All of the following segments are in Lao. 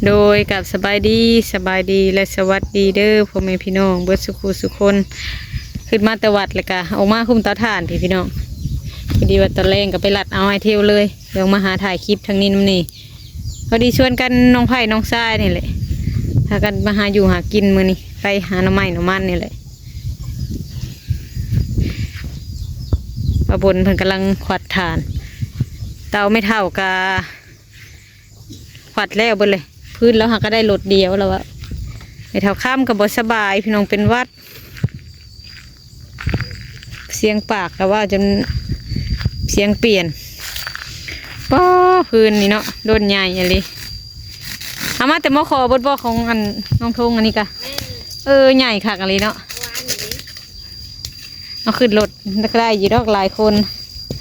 ໂດຍ ກັບສະບາຍດີ ສະບາຍດີ ແລະ ສະຫວັດດີເດີພໍ່ແມ່ພີ່ນ້ອງເບິດສຸຂູສຸຄົນ. ຂຶ້ນມາແຕ່ວັດ ແລ້ວກະອອກມາຄຸມເຕົາຖ່ານພີ້ພີ່ນ້ອງ. ພໍດີວ່າຕອນແລງກໍໄປລັດເອົາອ້າຍເທວເລີຍ ລອງມາຫາຖ່າຍຄລິບທາງນີ້ນຳນີ້. ພໍດີຊວນກັນນ້ອງໄຜ່ນ້ອງຊາຍນີ້ແຫຼະ ພາກັນມາຫາຢູ່ຫາກິນມື້ນີ້ ໄປຫາໜໍ່ໄມ້ໜໍ່ມັນນີ້ແຫຼະ. ປ້າບົນເພິ່ນກຳລັງຂວັດຖ່ານ ເຕົາແມ່ເຖົ້າກະຂວັດແລ້ວເບິດເລີຍ. ພື້ນລາວຫາກະໄດ້ລົດດຽວ ລາວວ່າ ແມ່ເຖົ້າຄຳກໍບໍ່ສະບາຍພີ່ນ້ອງ ເປັນຫວັດ. ສຽງປາກລາວເວົ້າຈົນສຽງປ່ຽນ. ປ້າ ພື້ນນີ້ເນາະ ໂດນໃຫຍ່ອີ່ຫຼີ. ເອົາມາແຕ່ມໍຂໍເບິດບໍ່ ຂອງອັນນ້ອງທົງອັນນີ້ກະ? ແມ່ນ. ເອີ ໃຫຍ່ຄັກອີ່ຫຼີເນາະ. ເອົາຂຶ້ນລົດກໍໄດ້ຢູ່ດອກ ຫຼາຍຄົນ.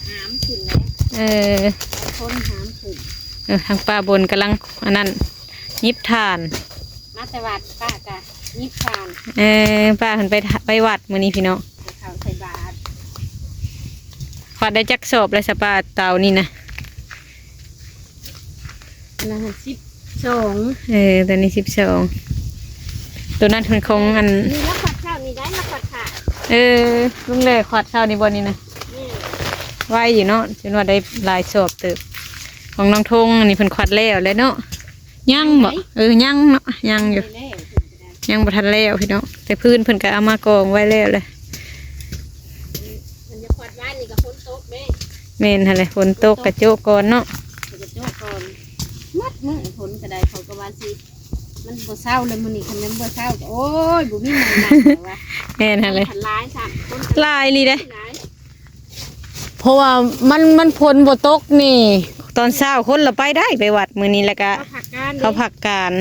ຫາມຂຶ້ນແລ້ວ. ເອີ ຄົນຫາມຂຶ້ນ. ເອີ ທາງປ້າບົນກຳລັງອັນນັ້ນ ຫຍິບຖ່ານ. ມາແຕ່ວັດ ປ້າກະຫຍິບຖ່ານ. ເອີ ປ້າເພິ່ນໄປ ໄປວັດມື້ນີ້ພີ່ນ້ອງ ໄປເຂົ້າໃສ່ບາດ. ຂວັດໄດ້ຈັກສອບແລ້ວສະປ້າ ເຕົານີ້ນະ? ອັນນັ້ນສິບສອງ. ເອີ ຕົວນີ້ສິບສອງ. ຕົວນັ້ນເປັນຂອງອັນ ນີ້ລາວຂວັດເຊົ້ານີ້ໄດ໋ ລາວຂວັດຂ້າ. ເອີ ລຸງແຫຼຂວັດເຊົ້ານີ້ບໍ່ນີ້ນະ? ແມ່ນ. ໄວຢູ່ເນາະ ຈົນວ່າໄດ້ຫຼາຍສອບເຕີບ. ຂອງນ້ອງທົງນີ້ເພິ່ນຂວັດແລ້ວແຫຼະເນາະ. ຍັງບໍ່? ຍັງໄດ໋. ເອີ ຍັງເນາະ ຍັງຢູ່. ຍັງບໍ່ທັນແລ້ວພີ່ນ້ອງ ແຕ່ພື້ນເພິ່ນກໍເອົາມາກອງໄວ້ແລ້ວແຫຼະ. ມັນຈະຂວັດວານນີ້ກໍຝົນຕົກເດ້. ແມ່ນຫັ້ນແຫຼະ ຝົນຕົກກະໂຈະກ່ອນເນາະ ກະໂຈະກ່ອນ. ໝົດມື້ຝົນກໍໄດ້ ເຂົາກໍວ່າຊິ ມັນບໍ່ເຊົາແລ້ວມື້ນີ້ ຄັນແມ່ນບໍ່ເຊົາກໍ ໂອ້ຍ ບໍ່ມີໝ່ອງນັ່ງແລ້ວວ່າ. ແມ່ນຫັ້ນແຫຼະ ຄັນຫຼາຍຊ້ຳ ຄົນກໍຫຼາຍອີ່ຫຼີເດ້. ຫຼາຍ ເພາະວ່າມັນ ມັນຝົນບໍ່ຕົກນີ້ ຕອນເຊົ້າຄົນລະໄປໄດ້ ໄປວັດມື້ນີ້ ແລ້ວກະເຂົາພັກການເດ້ ເຂົາພັກການ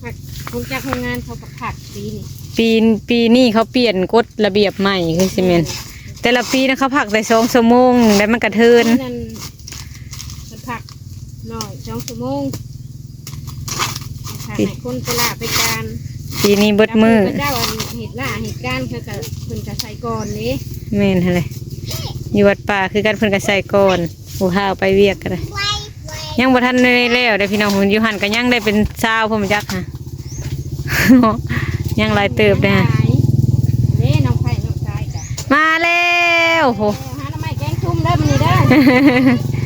ພັກ ໂຮງຈັກໂຮງງານເຂົາກໍພັກປີນີ້. ປີ ປີນີ້ເຂົາປ່ຽນກົດລະບຽບໃໝ່ຄືຊິແມ່ນ ແຕ່ລະປີນະເຂົາພັກແຕ່ສອງຊົ່ວໂມງ ແລ້ວມັນກະເທີນ. ປີນັ້ນເພິ່ນພັກໜ້ອຍ ສອງຊົ່ວໂມງ ພັກໃຫ້ຄົນໄປລາໄປການ. ປີນີ້ເບິດມື້ ເຂົາເຈົ້າອັນເຮັດລາເຮັດການ ເຂົາກໍ ເພິ່ນກໍໃສ່ກ່ອນເດ້. ແມ່ນຫັ້ນແຫຼະ ຢູ່ວັດປ່າຄືກັນ ເພິ່ນກໍໃສ່ກ່ອນ ຜູ້ພາອອກໄປວຽກກໍໄດ້. ຍັງບໍ່ທັນໄດ້ແລ້ວເດ້ພີ່ນ້ອງ ຢູ່ຫັ້ນກໍຍັງໄດ້ເປັນຊາວພຸ້ນຈັກຫາ ຍັງຫຼາຍເຕີບເດ້. ເດ້ ນ້ອງໄຜ່ນ້ອງຊາຍກະມາແລ້ວ ໂຫ ຫາໜໍ່ໄມ້ແກງຊຸມເດີມື້ນີ້ເດີ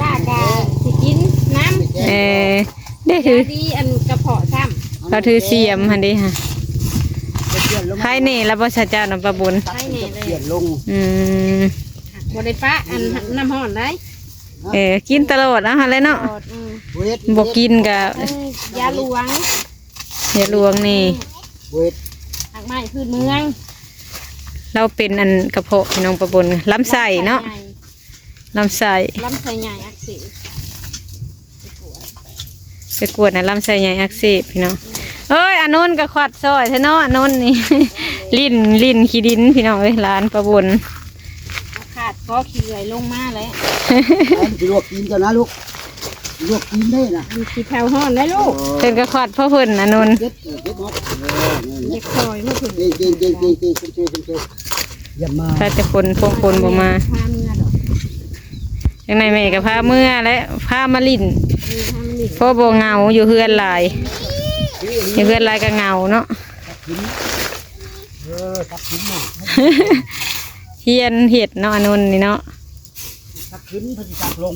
ປ້າກະຊິກິນນຳ. ເອີ ເດ້ ຖື ດີອັນກະເພາະຊ້ຳ ລາວຖືສຽມຫັ້ນເດ້ຫະ. ໄຄແນ່ລະບໍ່ຊະເຈົ້ານຳປ້າບຸນ? ໄຄແນ່ເລີຍ. ອືມ ບໍ່ໄດ້ປະອັນນ້ຳຮ້ອນໄດ໋. ເອີ ກິນຕະຫຼອດເອົາຫັ້ນແຫຼະເນາະ. ຕະຫຼອດ ອືມ ບໍ່ກິນກະ ເອີ ຢາຫຼວງ ຢາຫຼວງນີ້ ຮາກໄມ້ພື້ນເມືອງ. ລາວເປັນອັນກະເພາະພີ່ນ້ອງປ້າບຸນ ລຳໄສ້ເນາະ. ລຳໄສ້ ລຳໄສ້ໃຫຍ່ອັກເສບ ໄປກວດນະ ລຳໄສ້ໃຫຍ່ອັກເສບພີ່ນ້ອງ. ເອີຍ ອານົນກໍຂວັດຊ່ອຍແທ້ເນາະ ອານົນນີ້ ຫຼິ້ນ ຫຼິ້ນຂີ້ດິນພີ່ນ້ອງເອີຍ ຫຼານປ້າບຸນ. ຂາດກໍຂີ້ເຫຼືອຍລົງມາແລ້ວ. ເອົາ ຊິລວກຕີນເຈົ້ານະລູກ ລວກຕີນເດ້ນະ ມັນຂີ້ເຖົ້າຮ້ອນໄດ໋ລູກ. ເພິ່ນກໍຂວັດເພາະເພິ່ນ ອານົນ ເຈັບ ເຈັບເນາະ. ເອີ ຢາກຊ່ອຍເພາະເພິ່ນ ເກັ່ງໆ ເກັ່ງໆ ເກັ່ງໆ ເກັ່ງໆ ຢ່າມາ ຖ້າແຕ່ຝົນ ພວກຝົນບໍ່ມາ ພາເມືອດອກ. ຈັ່ງໃດແມ່ກໍພາເມືອແຫຼະ ພາມາຫຼິ້ນ ເອີ ພາມາຫຼິ້ນ ເພາະບໍ່ເຫງົາ ຢູ່ເຮືອນຫຼາຍ ຢູ່ເຮືອນຫຼາຍກໍເຫງົາເນາະ. ເອີ ຕັກຂຶ້ນມາ ຮຽນເຮັດເນາະ ອານົນນີ້ເນາະ. ຕັກຂຶ້ນ ເພິ່ນຊິຕັກລົງ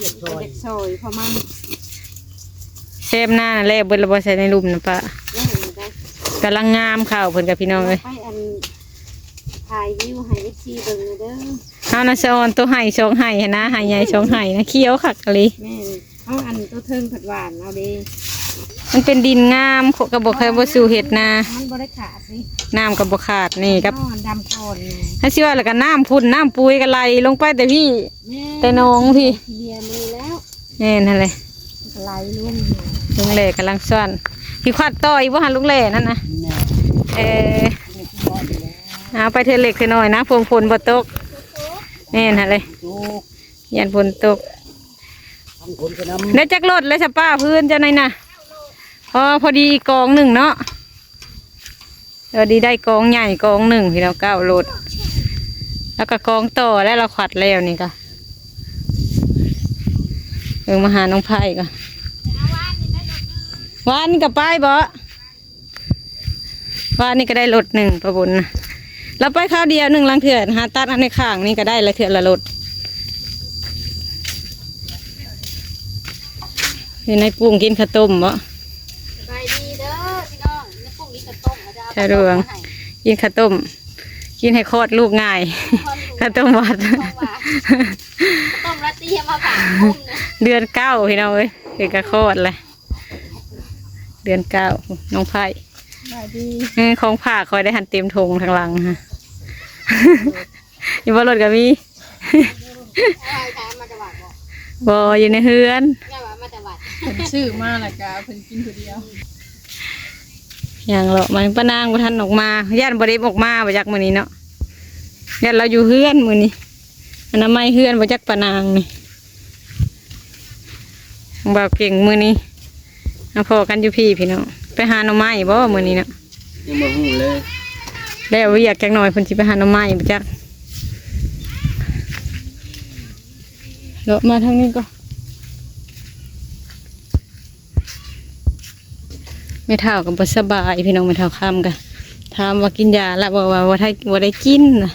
ຢາກຊ່ອຍ ຢາກຊ່ອຍເພາະມັນ ແຊມນານັ້ນແລ້ວເບິດແລ້ວບໍ່ ໃສ່ໃນລຸ່ມນະປ້າ? ຍັງຢູ່ໄດ໋ ກຳລັງງາມເຂົ້າເພິ່ນກັບພີ່ນ້ອງເອີຍ. ໄປອັນ ຖ່າຍວິວໃຫ້ເອັຟຊີເບິ່ງແດ່ເດີ. ເຮົານະສະອອນໂຕໄຮ່ສອງໄຮ່ຫັ້ນນະ ໄຮ່ໃຫຍ່ສອງໄຮ່ນະ ຂຽວຄັກອີ່ຫຼີ. ແມ່ນ ເຮົາອັນໂຕເທິງເພິ່ນຫວ່ານເອົາເດ້. ມັນເປັນດິນງາມ ກໍບໍ່ເຄີຍ ບໍ່ສູ່ເຮັດນາ ມັນບໍ່ໄດ້ຂາດນີ້ ນ້ຳກໍບໍ່ຂາດນີ້ກັບ ເຮົາອັນດຳກ່ອນນີ້ ຖ້າຊິວ່າແລ້ວກໍນ້ຳພຸ້ນ ນ້ຳປຸຍກໍໄຫຼລົງໄປແຕ່ພີ້. ແມ່ນ ແຕ່ໜອງພີ້ ເດຍມື້ນີ້ແລ້ວ. ແມ່ນຫັ້ນແຫຼະ ໄຫຼລົງຢູ່. ລຸງແຫຼກຳລັງສ້ອນ ຊິຂວັດຕໍ່ອີກບໍ່ຫັ້ນ ລຸງແຫຼນັ້ນນະ? ແມ່ນ ເອີ ເອົາໄປເທື່ອເລັກເທື່ອນ້ອຍນະ ພວກຝົນບໍ່ຕົກ. ແມ່ນຫັ້ນແຫຼະ ຢ້ານຝົນຕົກ. ໄດ້ຈັກລົດແລ້ວສະປ້າ ພື້ນເຈົ້ານັ້ນນະ? ອໍ ພໍດີອີກກອງໜຶ່ງເນາະ. ເອີ ດີໄດ້ກອງໃຫຍ່ກອງໜຶ່ງພີ່ນ້ອງ ເກົ້າລົດ ແລ້ວກໍກອງຕໍ່ແລ້ວ ລາວຂວັດແລ້ວນີ້ກໍ บิ่ງ ມາຫານ້ອງໄພກ່ອນ. ວານນີ້ກໍໄປບໍ່? ວານນີ້ກໍໄດ້ລົດໜຶ່ງ ປາບຸນນະ. ລາວໄປຄາວດຽວໜຶ່ງ ລາງເທື່ອຫາຕັດອັນໃນຂ້າງນີ້ກໍໄດ້ລະ ເທື່ອລະລົດ. ຢູ່ໃນປຸງກິນເຂົ້າຕົ້ມບໍ່? ສະບາຍດີເດີພີ່ນ້ອງ, ໃນປຸງກິນເຂົ້າຕົ້ມ ສະດວງ ກິນເຂົ້າຕົ້ມ ກິນໃຫ້ຄອດລູກງ່າຍ. ຄອດລູກ ເຂົ້າຕົ້ມວັດ ຂອງຫວານ ເຂົ້າຕົ້ມລາຕີມາຝາກຄົນນະ. ເດືອນເກົ້າພີ່ນ້ອງເອີຍ ເພິ່ນກໍຄອດແລ້ວ. ເດືອນເກົ້າ ນ້ອງໄພ ສະບາຍດີ. ເອີ ຂອງຝາກຂ້ອຍໄດ້ຫັ້ນເຕັມຖົງທາງຫຼັງຫັ້ນ. ຢູ່ບໍ່ ລົດກໍມີ. ເອົາໄວ້ ຖາມມາແຕ່ວັດບໍ່? ບໍ່ ຢູ່ໃນເຮືອນ. ແມ່ນວ່າມາແຕ່ວັດ ເພິ່ນຊື້ມາແລ້ວກໍເພິ່ນກິນຜູ້ດຽວ. ຍ່າງເລາະມາ ປ້ານາງບໍ່ທັນອອກມາ ຢ້ານບໍ່ໄດ້ອອກມາບໍ່ຈັກມື້ນີ້ເນາະ. ຢ້ານລາວຢູ່ເຮືອນມື້ນີ້ ອະນາໄມເຮືອນບໍ່ຈັກ ປ້ານາງນີ້. ທາງບ່າວເກັ່ງມື້ນີ້ມາພໍ້ກັນຢູ່ພີ້ພີ່ນ້ອງ. ໄປຫາໜໍ່ໄມ້ບໍ່ມື້ນີ້ເນາະ? ຍັງບໍ່ຮູ້ເລີຍ. ແລ້ວວຽກຈັກໜ່ອຍເພິ່ນຊິໄປຫາໜໍ່ໄມ້ບໍ່ຈັກ. ເລາະມາທາງນີ້ກໍ ແມ່ເຖົ້າກໍບໍ່ສະບາຍພີ່ນ້ອງ. ແມ່ເຖົ້າຄຳກໍຖາມວ່າກິນຢາລະ ບອກວ່າບໍ່ໄດ້ ບໍ່ໄດ້ກິນນະ.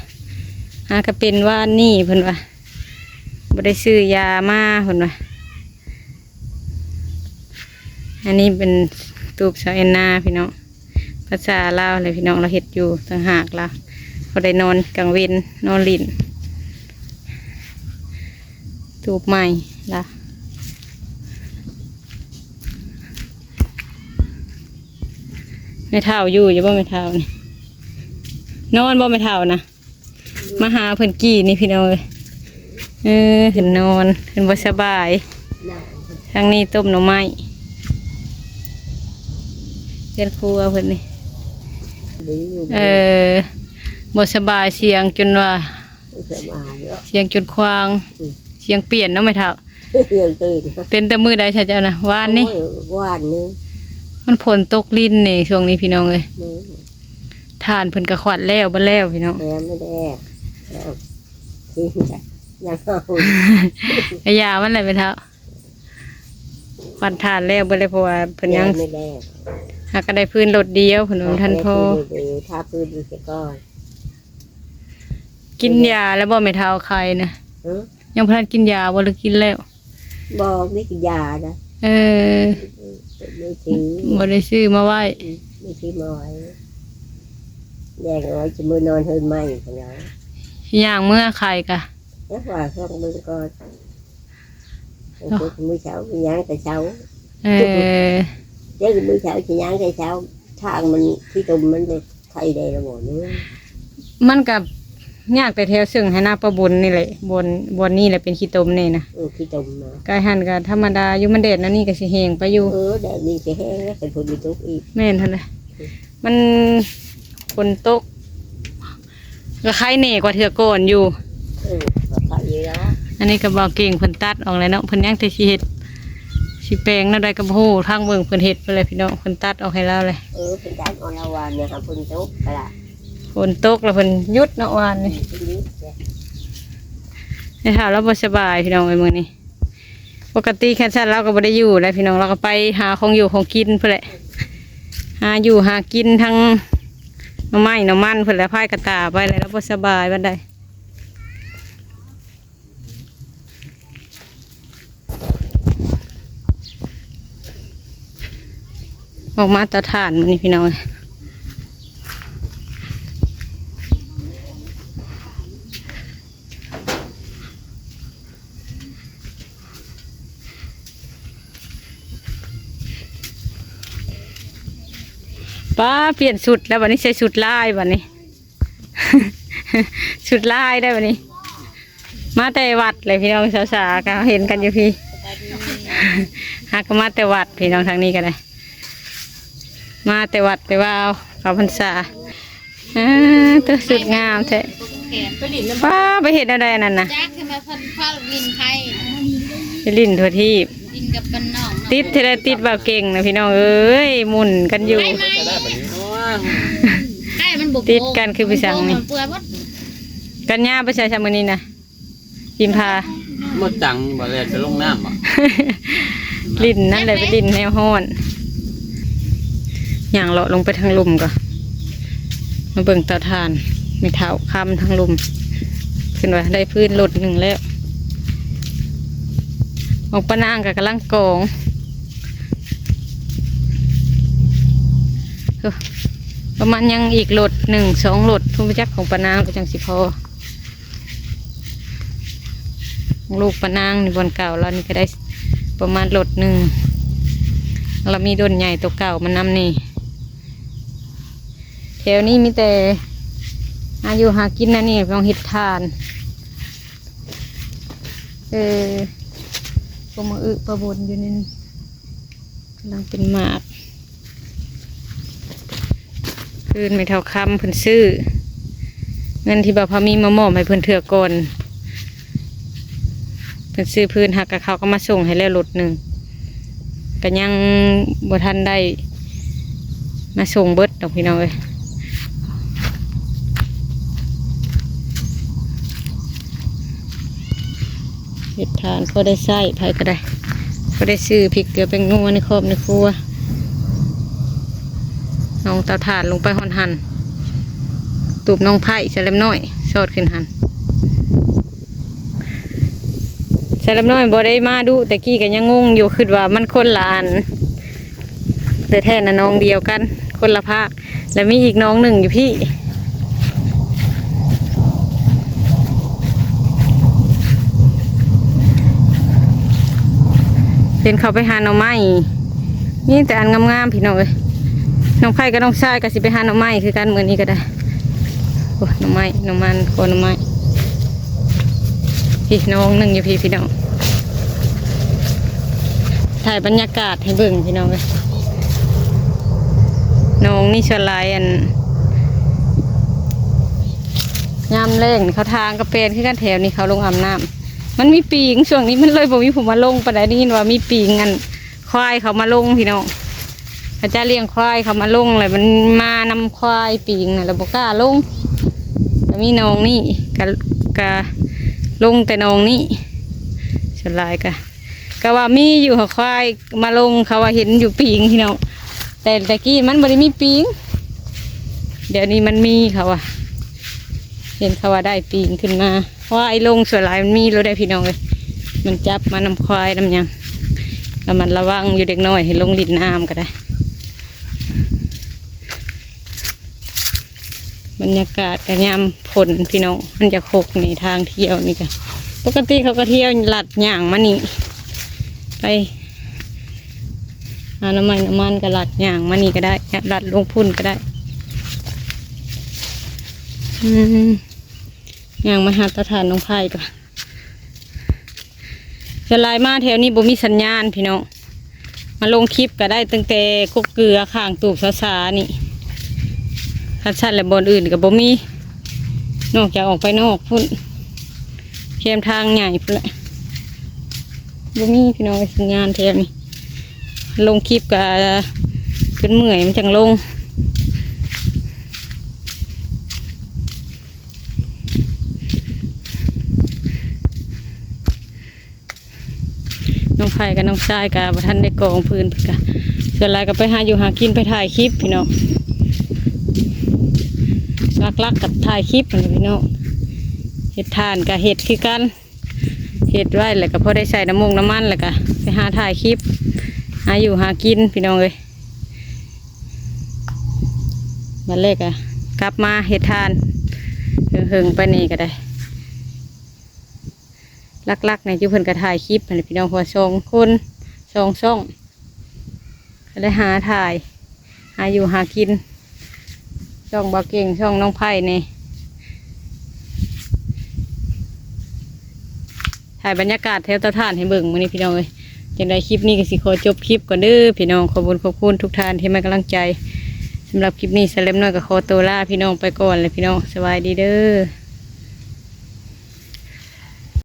ຫາກໍເປັນວານນີ້ເພິ່ນວ່າ ບໍ່ໄດ້ຊື້ຢາມາເພິ່ນວ່າ. ອັນນີ້ເປັນຕູບສາວແອນນາພີ່ນ້ອງ. ພາສາລາວແຫຼະພີ່ນ້ອງ ລາວເຮັດຢູ່ຕ່າງຫາກລາວ ພໍໄດ້ນອນກາງເວັນ ນອນຫຼິ້ນ. ຕູບໃໝ່ລະ. ແມ່ເຖົ້າຢູ່ ຢູ່ບໍ່ແມ່ເຖົ້ານີ້? ນອນບໍ່ແມ່ເຖົ້ານະ? ມາຫາເພິ່ນກີ້ນີ້ພີ່ນ້ອງເອີຍ. ເອີ ເພິ່ນນອນ ເພິ່ນບໍ່ສະບາຍ. ທາງນີ້ຕົ້ມໜໍ່ໄມ້ ເຮືອນຄົວເພິ່ນນີ້. ເອີ ບໍ່ສະບາຍ ສຽງຈົນວ່າ ສຽງຈົນຄວາງ ສຽງປ່ຽນເນາະແມ່ເຖົ້າ. ເປັນແຕ່ມື້ໃດຊະເຈົ້ານະ? ວານນີ້ ໂອ້ຍ ວານນີ້ ມັນຝົນຕົກລິນນີ້ຊ່ວງນີ້ພີ່ນ້ອງເອີຍ. ຖ່ານເພິ່ນກໍຂວັດແລ້ວເບິດແລ້ວພີ່ນ້ອງ. ແມ່ນແລ້ວ ຍັງເອົາ ໄອ້ຢາມັນແຫຼະແມ່ເຖົ້າ ຂວັດຖ່ານແລ້ວເບິດແລ້ວ ເພາະວ່າເພິ່ນຍັງ ແມ່ນແລ້ວ ຫາກໍໄດ້ຟືນລົດດຽວ ເພິ່ນວ່າມັນທັນພໍ. ຖ້າຟືນອີກກ່ອນ ກິນຢາແລ້ວບໍ່ແມ່ເຖົ້າໄຂ້ນະ? ຫື? ຍັງບໍ່ທັນກິນຢາບໍ່ ຫຼືກິນແລ້ວ? ບໍ່ ໄດ້ກິນຢານະ. ເອີ ບໍ່ໄດ້ຊື້ ບໍ່ໄດ້ຊື້ມາໄວ້. ອືມ ໄດ້ຊື້ມາໄວ້ ແດງເອົາໄວ້ ຊິມື້ນອນເຮືອນໃໝ່ພຸ້ນແຫຼະ. ຍ່າງເມືອໄຂ້ກະ ຈັກວ່າ ຊອກເບິ່ງກ່ອນ. ເອີ ມື້ເຊົ້າຍ່າງແຕ່ເຊົ້າ. ເອີ ເຈົ້າມື້ເຊົ້າຊິຍ່າງແຕ່ເຊົ້າ ທາງມັນຂີ້ຕົມ ມັນບໍ່ໄຄແດ່ລະບໍ່ນີ້. ມັນກໍຍາກແຕ່ແຖວເຊິ່ງໃຫ້ນາປາບຸນນີ້ແຫຼະ ບ່ອນ ບ່ອນນີ້ແຫຼະເປັນຂີ້ຕົມແນ່ນະ. ເອີ ຂີ້ຕົມນະ ກາຍຫັ້ນກໍທຳມະດາຢູ່ ມັນແດດແນວນີ້ກໍຊິແຫ້ງໄປຢູ່. ເອີ ແດດນີ້ຊິແຫ້ງແລ້ວ ຄັນຝົນບໍ່ຕົກອີກ. ແມ່ນຫັ້ນແຫຼະ ມັນຝົນຕົກ ກໍໄຄແນ່ກວ່າເທື່ອກ່ອນຢູ່. ເອີ ກໍໄຄຢູ່ແລ້ວ. ອັນນີ້ກໍບ່າວເກັ່ງເພິ່ນຕັດອອກແລ້ວເນາະ ເພິ່ນຍັງແຕ່ຊິເຮັດ ຊິແປງແນວໃດກໍບໍ່ຮູ້ ທາງເບິ່ງເພິ່ນເຮັດໄປແລ້ວພີ່ນ້ອງ ເພິ່ນຕັດອອກໃຫ້ລາວແລ້ວ. ເອີ ເພິ່ນຕັດອອກແລ້ວ ວານນີ້ຫາຝົນຕົກກະລະ ຝົນຕົກແລ້ວເພິ່ນຢຸດເນາະວານນີ້. ອືມ ເພິ່ນຢຸດແລ້ວ ແມ່ເຖົ້າລາວບໍ່ສະບາຍພີ່ນ້ອງເອີຍ ມື້ນີ້. ປົກກະຕິຄັນຊັ້ນລາວກໍບໍ່ໄດ້ຢູ່ແຫຼະພີ່ນ້ອງ ລາວກໍໄປຫາຂອງຢູ່ຂອງກິນພຸ້ນແຫຼະ ຫາຢູ່ຫາກິນ ທັງໜໍ່ໄມ້ໜໍ່ມັນພຸ້ນແຫຼະ ພາຍກະຕ່າໄປແຫຼະ ລາວບໍ່ສະບາຍປານໃດ. ອອກມາຕາຖ່ານມື້ນີ້ພີ່ນ້ອງເອີຍ. ປ້າ ປ່ຽນຊຸດແລ້ວບັດນີ້ ໃສ່ຊຸດລາຍບັດນີ້ ຊຸດລາຍໄດ້ບັດນີ້. ມາແຕ່ວັດເລີຍພີ່ນ້ອງ ສາວສາກໍເຫັນກັນຢູ່ພີ້ ຫາກໍມາແຕ່ວັດພີ່ນ້ອງ ທາງນີ້ກໍໄດ້ ມາແຕ່ວັດແຕ່ວ່າເຂົ້າພັນສາ. ເອີ ຕົວະ ຊຸດງາມແທ້. ປ້າ ໄປເຮັດແນວໃດອັນນັ້ນນະ? ຈັກ ຄືວ່າເພິ່ນເຝົ້າຫຼິ້ນໄພ້ ໄປຫຼິ້ນທົ່ວທີບ ຫຼິ້ນກັບບ້ານນອກເນາະ. ຕິດເທື່ອໃດຕິດບ່າວເກັ່ງນະພີ່ນ້ອງເອີຍ ໝຸ່ນກັນຢູ່ ໄປໄໝ້ ໄມ້ມັນບໍ່ ຕິດກັນຄືໄປສັງນີ້ ມັນເປື່ອຍໝົດ. ກັນຍາໄປໃສຊະມື້ນີ້ນະ? ພິມພາ ບໍ່ຈັງ ບໍ່ແລ່ນໄປລົງນ້ຳບໍ່? ຫຼິ້ນນັ້ນແຫຼະ ໄປຫຼິ້ນແນວຮ້ອນ. ຍ່າງເລາະລົງໄປທາງລຸ່ມກ່ອນ ມາເບິ່ງເຕົາຖ່ານແມ່ເຖົ້າຄຳທາງລຸ່ມ. ເພິ່ນວ່າໄດ້ຟືນລົດໜຶ່ງແລ້ວ. ອອກປານາງກໍກຳລັງກອງ. ເອີ ປະມານຍັງອີກລົດໜຶ່ງສອງລົດ ຜູ້ຈັກຂອງປານາງກໍຈັ່ງຊິພໍ. ຂອງລູກປານາງນີ້ ບ່ອນເກົ່າລາວນີ້ກໍໄດ້ປະມານລົດໜຶ່ງ. ລາວມີດົນໃຫຍ່ໂຕເກົ່າມານຳນີ້. ແຖວນີ້ມີແຕ່ຫາຢູ່ຫາກິນແນວນີ້ ຕ້ອງເຮັດຖ່ານ. ເອີ ພວກມາອຶປະບົນຢູ່ໃນນີ້ ກຳລັງເປັນໝາກ. ຟືນແມ່ເຖົ້າຄຳເພິ່ນຊື້ ເງິນທີ່ບ່າວພາມີມາມອບໃຫ້ເພິ່ນເທື່ອກ່ອນ. ເພິ່ນຊື້ຟືນ ຫາກະເຂົາກໍມາສົ່ງໃຫ້ແລ້ວລົດໜຶ່ງ ກໍຍັງບໍ່ທັນໄດ້ມາສົ່ງເບິດດອກ ພີ່ນ້ອງເອີຍ. ເຮັດຖ່ານພໍໄດ້ໃຊ້ ໃຜກໍໄດ້ ພໍໄດ້ຊື້ພິກເກືອແປ້ງນົວໃນຄອບໃນຄົວ. ໜອງເຕົາຖ່ານລົງໄປຮອດຫັ້ນ ຕູບໜອງໄຜ່ ສະແລັມນ້ອຍ ຊອດຂຶ້ນຫັ້ນ. ສະແລັມນ້ອຍບໍ່ໄດ້ມາດຸ ແຕ່ກີ້ກໍຍັງງົງຢູ່ ຄິດວ່າມັນຄົນລະອັນ ແຕ່ແທ້ນະໜອງດຽວກັນ ຄົນລະພາກ. ແລ້ວມີອີກໜອງໜຶ່ງຢູ່ພີ້ ເພິ່ນເຂົ້າໄປຫາໜໍ່ໄມ້. ມີແຕ່ອັນງາມໆ ພີ່ນ້ອງເອີຍ. ນ້ອງໄພກັບນ້ອງຊາຍກໍຊິໄປຫາໜໍ່ໄມ້ຄືກັນ ມື້ນີ້ກໍໄດ້. ໂອ້ ໜໍ່ໄມ້ ໜໍ່ມັນ ໂຄໜໍ່ໄມ້. ພີ້ໜອງໜຶ່ງຢູ່ພີ້ ພີ່ນ້ອງ ຖ່າຍບັນຍາກາດໃຫ້ເບິ່ງ ພີ່ນ້ອງເອີຍ. ໜອງນີ້ສ່ວນຫຼາຍ ອັນ ຍາມແລ້ງນີ້ເຂົາທາງກະແປນຄືກັນ ແຖວນີ້ເຂົາລົງອາບນ້ຳ. ມັນມີປີງ ຊ່ວງນີ້ມັນເລີຍບໍ່ມີຜູ້ມາລົງປານໃດ. ໄດ້ຍິນວ່າມີປີງ ອັນ ຄວາຍເຂົາມາລົງ ພີ່ນ້ອງ ເຂົາເຈົ້າລ້ຽງຄວາຍເຂົາມາລົງ ແລ້ວມັນມານຳຄວາຍປີງນະ ແລ້ວບໍ່ກ້າລົງ. ກໍມີໜອງນີ້ ກະ ກະລົງແຕ່ໜອງນີ້ ສ່ວນຫຼາຍກະ ກະວ່າມີຢູ່ ຄວາຍມາລົງ ເຂົາວ່າເຫັນຢູ່ປີງ ພີ່ນ້ອງ. ແຕ່ແຕ່ກີ້ມັນບໍ່ໄດ້ມີປີງ ດຽວນີ້ມັນມີ ເຂົາວ່າ ເຫັນເຂົາວ່າໄດ້ປີງຂຶ້ນມາ. ຄວາຍລົງສ່ວນຫຼາຍມັນມີໂລດເດ້ ພີ່ນ້ອງເອີຍ. ມັນຈັບມານຳຄວາຍນຳຫຍັງ ລະມັດລະວັງຢູ່ ເດັກນ້ອຍໃຫ້ລົງຫຼິ້ນນ້ຳກໍໄດ້. ບັນຍາກາດກໍຍາມຝົນ ພີ່ນ້ອງ ມັນຈະຄົກນີ້ ທາງທ່ຽວນີ້ກໍ ປົກກະຕິເຂົາກໍທ່ຽວລັດຍ່າງມານີ້ ໄປຫາໜໍ່ໄມ້ໜໍ່ມັນ ກໍລັດຍ່າງມານີ້ກໍໄດ້ ລັດລົງພຸ້ນກໍໄດ້. ອືມ ຍ່າງມາຫາຕາທ່ານນ້ອງໄພກ່ອນ. ສ່ວນຫຼາຍມາແຖວນີ້ບໍ່ມີສັນຍານ ພີ່ນ້ອງ. ມາລົງຄລິບກໍໄດ້ຕັ້ງແຕ່ກົກເກືອ ຂ້າງຕູບສາສານີ້. ຄັນຊັ້ນແລ້ວບ່ອນອື່ນກໍບໍ່ມີ ນອກຈາກອອກໄປນອກພຸ້ນ ແຄມທາງໃຫຍ່ພຸ້ນແຫຼະ. ບໍ່ມີ ພີ່ນ້ອງເອີຍ ສັນຍານແຖວນີ້. ລົງຄລິບກໍຈົນເມື່ອຍ ມັນຈັ່ງລົງ. ນ້ອງໄພກັບນ້ອງຊາຍກໍບໍ່ທັນໄດ້ກອງຟືນ ເພິ່ນກໍສ່ວນຫຼາຍກໍໄປຫາຢູ່ຫາກິນ ໄປຖ່າຍຄລິບ ພີ່ນ້ອງ. ຫຼັກໆກໍຖ່າຍຄລິບຫັ້ນແຫຼະ ພີ່ນ້ອງ. ເຮັດຖ່ານກໍເຮັດຄືກັນ ເຮັດໄວ້ແລ້ວກໍພໍໄດ້ໃສ່ນ້ຳມົງນ້ຳມັນ ແລ້ວກໍໄປຫາຖ່າຍຄລິບ ຫາຢູ່ຫາກິນ ພີ່ນ້ອງເອີຍ. ບັດແລ້ວກໍກັບມາເຮັດຖ່ານ ເຫິງໆ ໄປນີ້ກໍໄດ້. ຫຼັກໆນີ້ຢູ່ເພິ່ນກໍຖ່າຍຄລິບຫັ້ນແຫຼະ ພີ່ນ້ອງ ເພາະວ່າສອງຄົນ ສອງຊ່ອງ ກໍໄດ້ຫາຖ່າຍ ຫາຢູ່ຫາກິນ. ຊ່ອງບ່າວເກັ່ງ ຊ່ອງນ້ອງໄພນີ້ ຖ່າຍບັນຍາກາດແຖວເຕົາຖ່ານໃຫ້ເບິ່ງມື້ນີ້ ພີ່ນ້ອງເອີຍ. ຈັ່ງໃດຄລິບນີ້ກໍຊິຂໍຈົບຄລິບກ່ອນເດີ ພີ່ນ້ອງ. ຂອບຄຸນ ຂອບຄຸນທຸກທ່ານທີ່ໃຫ້ກຳລັງໃຈ. ສຳລັບຄລິບນີ້ ສາວແລັມນ້ອຍກໍຂໍຕົວລາພີ່ນ້ອງໄປກ່ອນແຫຼະ ພີ່ນ້ອງ. ສະບາຍດີເດີ.